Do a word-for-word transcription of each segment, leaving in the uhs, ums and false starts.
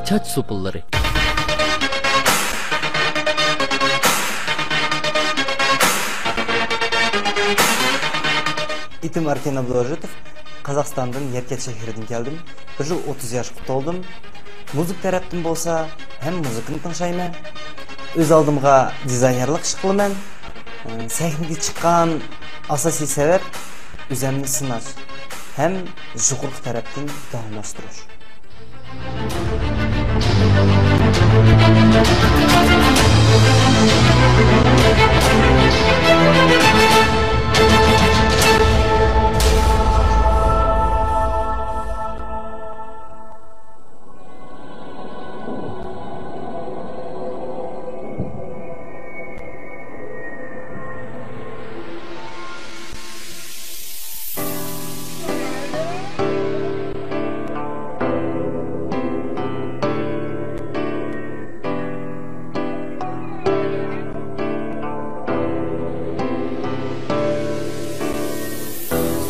چاچ سوپۇنلىرى. ئىتىم ئاركىن ئابدۇلۋاجىتوف، قازاقىستاندىن يەركەنت شەھىرىدىن كەلدىم. بىر يىل ئوتتۇز ياشقا تولدۇم. مۇزىكا تەرەپتىن بولسا ھەم مۇزىكىنى تىڭشايمەن. ئۆز ئالدىمغا دىزاينېرلىق ئىش قىلىمەن. سەھنىگە چىققان ئاساسىي سەۋەب ئۆزەمنى سىناش ھەم يۇقىرىقى تەرەپتىن داۋاملاشتۇرۇش.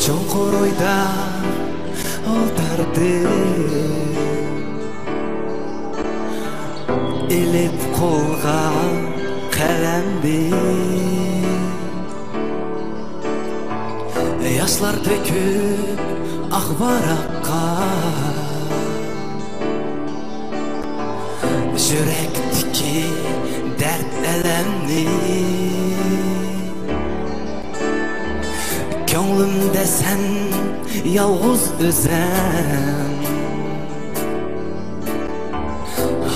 چوڭقۇر ئويدا ئولتۇردۇم، ئېلىپ قولغا قەلەمنى. ياشلار تۆكۈپ ئاق ۋاراققا، يۈرەكتىكى دەرد ئەلەمنى. كۆڭلۈمدە سەن يالغۇز ئۆزۈڭ،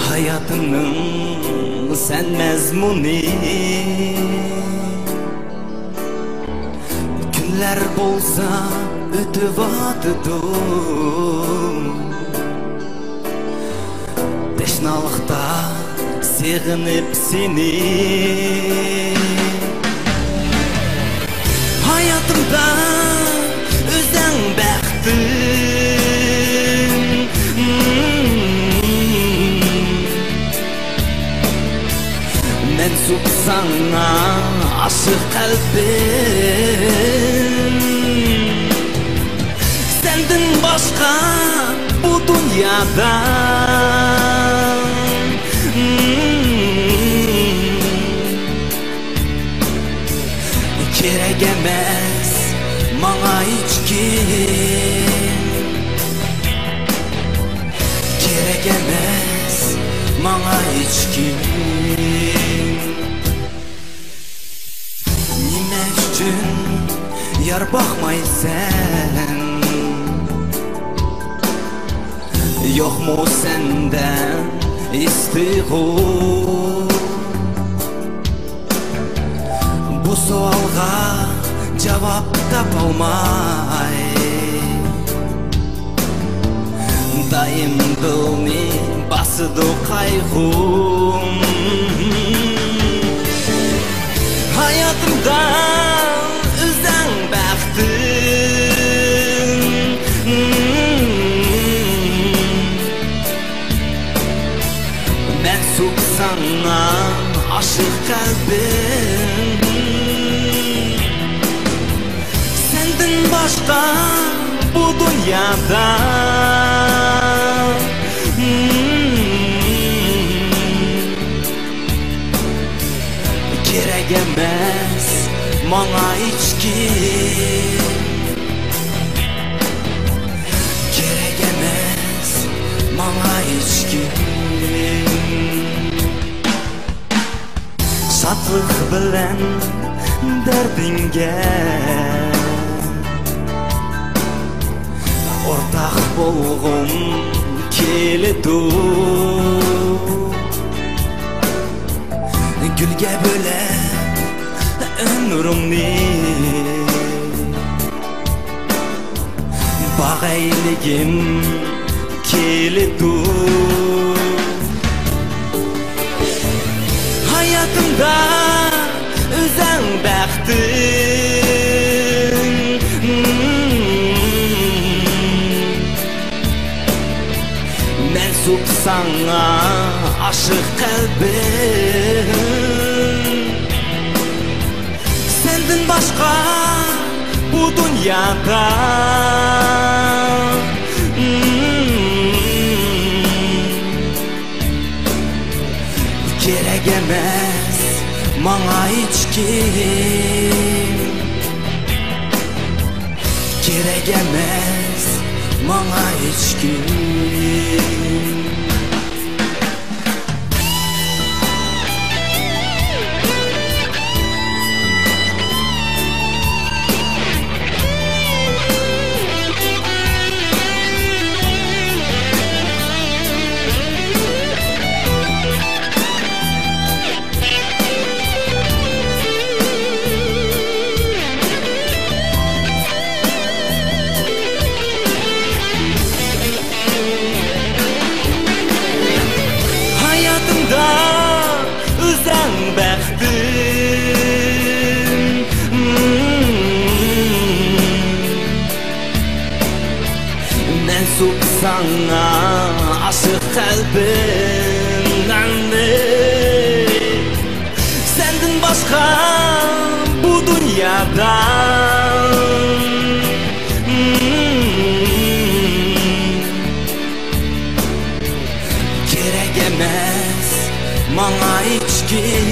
ھاياتىمنىڭ سەن مەزمۇنى. كۈنلەر بولسا ئۆتۈۋاتىدۇ، تەشنالىقتا سېغىنىپ سېنى. ھاياتىمدا ئۆزۈڭ بەختىم، مەنسۇپ ساڭا ئاشىق قەلبىم. سەندىن باشقا بۇ دۇنيادا كېرەك ئەمەس ماڭا ھېچكىم، كېرەك ئەمەس ماڭا ھېچكىم. نېمە ئۈچۈن يار باقمايسەن؟ يوقمۇ سەندە ھېس تۇيغۇ؟ بۇ سوئالغا جاۋاب تاپالماي، دائىم دىلنى باسىدۇ قايغۇم. ھاياتىمدا ئۆزۈڭ بەختىم، مەنسۇپ ساڭا ئاشىق قەلبىم. سەندىن باشقا بۇ دۇنيادا كېرەك ئەمەس ماڭا ھېچكىم، كېرەك ئەمەس ماڭا ھېچكىم. شادلىق بىلەن دەردىڭگە ئورتاق بولغۇم كېلىدۇ. گۈلگە بۆلەپ ئۆمرۈڭنى باغايلىگىم كېلىدۇ. ھاياتىمدا ئۆزۈڭ بەختىم، مەنسۇپ ساڭا ئاشىق قەلبىم. سەندىن باشقا بۇ دۇنيادا كېرەك ئەمەس ماڭا ھېچكىم، كېرەك ئەمەس ماڭا ھېچكىم. ھاياتىمدا ئۆزۈڭ بەختىم. مەنسۇپ ساڭا ئاشىق قەلبىم ئەمدى. سەندىن باشقا بۇ دۇنيادا كېرەك ئەمەس ماڭا ھېچكىم،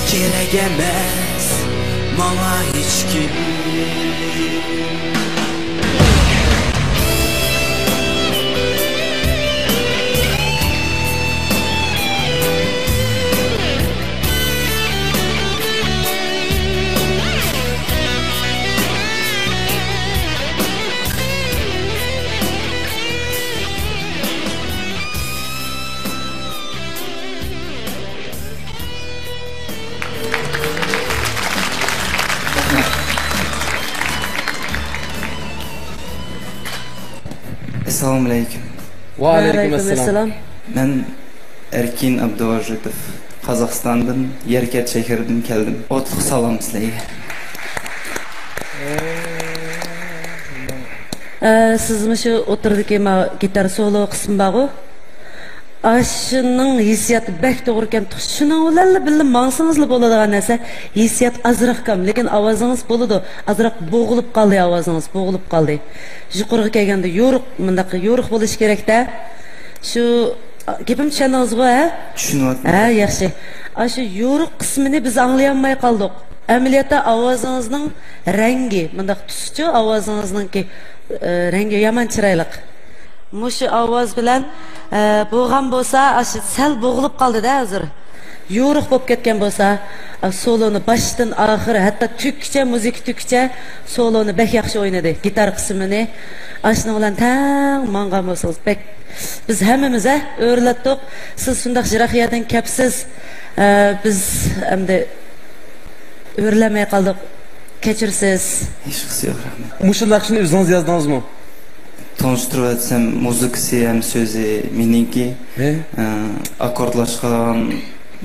كېرەك ئەمەس ماڭا ھېچكىم. ئەسسالامۇئەلەيكۇم. ۋەئەلەيكۇم ئەسسالام. مەن ئەركىن ئابدۇۋاجىتوف، قازاقىستاندىن، يەركەنت شەھىرىدىن كەلدىم. ئوتلۇق سالام سىلەرگە. ئە، سىز مۇشۇ ئوتتۇرىدىكى ما گىتار سولو قىسمى بارغۇ؟ ئاشۇنىڭ ھېسسىياتى بەك توغرىكەن. شۇنىڭ بىلەنلا بىللە ماڭسىڭىزلا بولىدىغان نەرسە. ھېسسىيات ئازراق كەم، لېكىن ئاۋازىڭىز بولىدۇ. ئازراق بوغۇلۇپ قالدى ئاۋازىڭىز، بوغۇلۇپ قالدى. يۇقىرىغا كەلگەندە يورۇق، مۇنداق يورۇق بولۇشى كېرەك-دە. شۇ، گېپىمنى چۈشەندىڭىزغۇ، ھە؟ چۈشىنىۋاتىمەن. ھە، ياخشى. ئاشۇ يورۇق قىسمىنى بىز ئاڭلىيالماي قالدۇق. ئەمەلىيەتتە ئاۋازىڭىزنىڭ رەڭگى، مۇنداق تۈسىچۇ، ئاۋازىڭىزنىڭكى، ئە، رەڭگى يامان چىرايلىق. مۇشۇ ئاۋاز بىلەن، ئە، بولغان بولسا، ئاشۇ سەل بوغۇلۇپ قالدى-دە ھازىر. يورۇق بولۇپ كەتكەن بولسا، ئا، سولونى باشتىن ئاخىر، ھەتتا تۈگكىچە، مۇزىكا تۈگكىچە سولونى بەك ياخشى ئوينىدى. گىتار قىسمىنى ئاشۇنىڭ بىلەن تەڭ ماڭغان بولسىڭىز بەك، بىز ھەممىمىز، ھە، ئۆرلەتتۇق. سىز شۇنداق يىراق يەردىن كەپسىز، ئە، بىز ئەمدى ئۆرلەمەي قالدۇق. كەچۈرسىز. ھېچقىسى يوق، رەھمەت. مۇشۇ ناخشىنى ئۆزىڭىز يازدىڭىزمۇ؟ تونۇشتۇرۇۋەتسەم، مۇزىكىسى ھەم سۆزى مېنىڭكى. ھە؟ ئە، ئاككوردلاشقان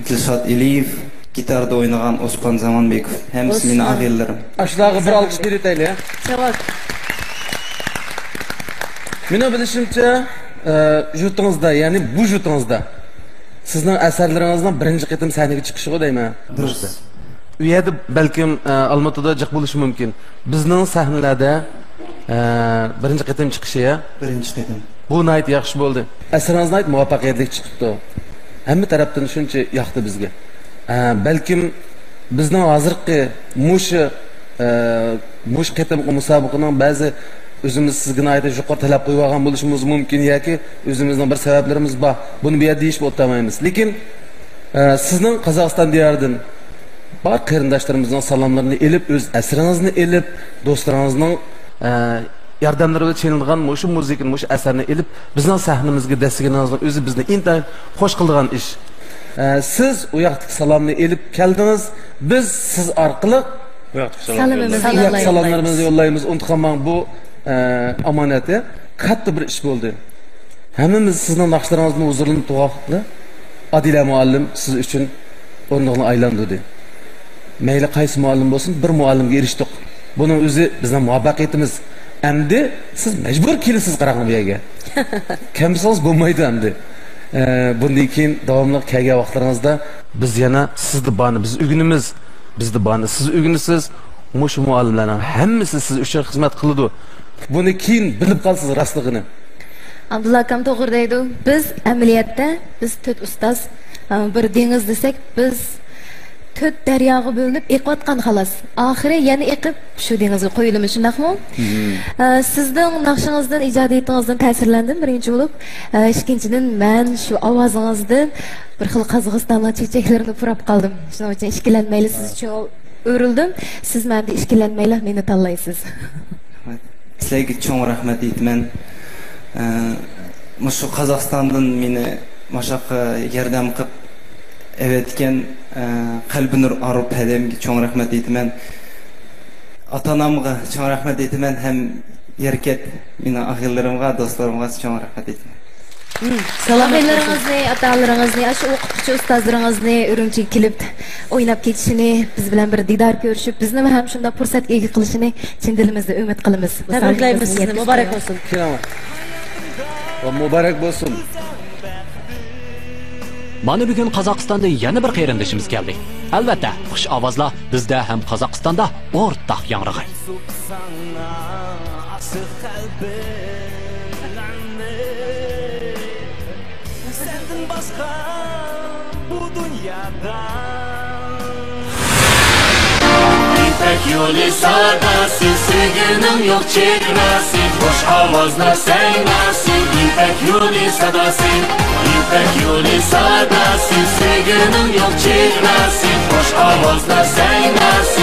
دىلشات ئېلىيېف، گىتاردا ئوينىغان ئوسمان زامانبېكوف. ھەممىسى مېنىڭ ئوسمان. ئاغىنىلىرىم. ئاشۇلارغا بىر ئالقىش بېرىۋېتەيلى، ھە؟ جاۋاب. مېنىڭ بىلىشىمچە، ئە، يۇرتىڭىزدا، يەنى بۇ يۇرتىڭىزدا سىزنىڭ ئەسەرلىرىڭىزنىڭ بىرىنچى قېتىم سەھنىگە چىقىشىغۇ دەيمەن. دۇرۇس. ئۇ يەردە بەلكىم، ئە، ئالمۇتىدا جىق بولۇشى مۇمكىن. بىزنىڭ سەھنىلەردە، ئە، بىرىنچى قېتىم چىقىشى، يا؟ بىرىنچى قېتىم. بۇ ناھايىتى ياخشى بولدى. ئەسىرىڭىز ناھايىتى مۇۋەپپەقىيەتلىك چىقىپتۇ. ھەممە تەرەپتىن شۇنچە ياقتى بىزگە. ئە، بەلكىم بىزنىڭ ھازىرقى مۇشۇ، ئە، مۇشۇ قېتىمقى مۇسابىقىنىڭ بەزى ئۆزىمىز سىزگە ناھايىتى يۇقىرى تەلەپ قويۇۋالغان بولۇشىمىز مۇمكىن ياكى ئۆزىمىزنىڭ بىر سەۋەبلىرىمىز بار. بۇنى بۇ يەردە دېيىشىپ ئولتۇرمايمىز. لېكىن، ئە، سىزنىڭ قازاقىستان دىيارىدىن بار قېرىنداشلىرىمىزنىڭ سالاملىرىنى ئېلىپ، ئۆز ئەسىرىڭىزنى ئېلىپ، دوستلىرىڭىزنىڭ، ئە، ياردەملىرى بىلەن چېلىنغان مۇشۇ مۇزىكىنى، مۇشۇ ئەسەرنى ئېلىپ، بىزنىڭ سەھنىمىزگە دەسسىگىنىڭىزنىڭ ئۆزى بىزنى ئىنتايىن خوش قىلىدىغان ئىش. ئە، سىز ئۇ ياقتىكى سالامنى ئېلىپ كەلدىڭىز، بىز سىز ئارقىلىق بۇ ياقتىكى سالامنى يوللايمىز. ئۇ ياقتىكى سالاملىرىمىزنى يوللايمىز. ئۇنتۇپ قالماڭ، بۇ، ئە، ئامانەت، ھە؟ كاتتا بىر ئىش بولدى. ھەممىمىز سىزنىڭ ناخشىلىرىڭىزنى ھۇزۇرلىنىپ تۇرغانلىقتا، ئادىلە مۇئەللىم سىز ئۈچۈن ئورۇندۇقنى ئايلاندۇردى. مەيلى قايسى مۇئەللىم بولسۇن، بىر مۇئەللىمگە ئېرىشتۇق. بۇنىڭ ئۆزى بىزنىڭ مۇۋەپپەقىيىتىمىز. ئەمدى سىز مەجبۇر كېلىسىز، قاراڭ بۇ يەرگە. كەلمىسىڭىز بولمايدۇ ئەمدى. ئە، بۇندىن كېيىن داۋاملىق كەلگەن ۋاقىتلىرىڭىزدا بىز يەنە سىزدە بارنى بىز ئۆگىنىمىز، بىزدە بارنى سىز ئۆگىنىسىز. مۇشۇ مۇئەللىملەرنىڭ ھەممىسى سىز ئۈچۈن خىزمەت قىلىدۇ. بۇنى كېيىن بىلىپ قالىسىز راستلىقىنى. ئابدۇللا ئاكام توغرا دەيدۇ. بىز ئەمەلىيەتتە، بىز تۆت ئۇستاز، ئە، بىر دېڭىز دېسەك، بىز تۆت دەرياغا بۆلۈنۈپ ئېقىۋاتقان، خالاس. ئاخىرى يەنە ئېقىپ شۇ دېڭىزغا قۇيۇلىمىز، شۇنداقمۇ؟ مم. ئە، سىزنىڭ ناخشىڭىزدىن، ئىجادىيىتىڭىزدىن تەسىرلەندىم، بىرىنچى بولۇپ. ئە، ئىككىنچىدىن، مەن شۇ ئاۋازىڭىزدىن بىر خىل قازاقىستاننىڭ چېچەكلىرىنى پۇراپ قالدىم. شۇنىڭ ئۈچۈن ئىككىلەنمەيلى سىز ئۈچۈن ئۆرۈلدۈم. سىز مەندە ئىككىلەنمەيلا مېنى تاللايسىز. سىلەرگە چوڭ رەھمەت ئېيتىمەن. ئە، مۇشۇ قازاقىستاندىن مېنى ماشاققا ياردەم قىلىپ ئەۋەتكەن، ئە، قەلبىنۇر ئارۇپ ھەدەمگە چوڭ رەھمەت ئېيتىمەن. ئاتا-ئانامغا چوڭ رەھمەت ئېيتىمەن ھەم يەركەت مېنىڭ ئاغىنىلىرىمغا، دوستلىرىمغا چوڭ رەھمەت ئېيتىمەن. سالام. ئاغىنىلىرىڭىزنى، ئاتا-ئانىلىرىڭىزنى، ئاشۇ ئوقۇتقۇچى ئۇستازلىرىڭىزنى ئۈرۈمچىگە كېلىپ ئويناپ كېتىشىنى، بىز بىلەن بىر دىدار كۆرۈشۈپ، بىزنىمۇ ھەم شۇنداق پۇرسەتكە ئىگە قىلىشىنى چىن دىلىمىزدىن ئۈمىد قىلىمىز. تەبرىكلەيمىز سىزنى، مۇبارەك بولسۇن. كېلىڭلار. ۋە مۇبارەك بولسۇن. مانا بۈگۈن قازاقىستاندىن يەنە بىر قېرىندىشىمىز كەلدى. ئەلۋەتتە، خۇش ئاۋازلار بىزدە ھەم قازاقىستاندا ئورتاق ياڭرىغاي. ساڭا ئاشىق قەلبىمنى سەندىن باشقا بۇ دۇنيادا. يىپەك يولى ساداسى، سۆيگۈنىڭ يوق چېگراسى، خۇش ئاۋازلار سەيناسى، يىپەك يولى ساداسى، يىپەك يولى ساداسى، سۆيگۈنىڭ يوق چېگراسى، خۇش ئاۋازلار سەيناسى.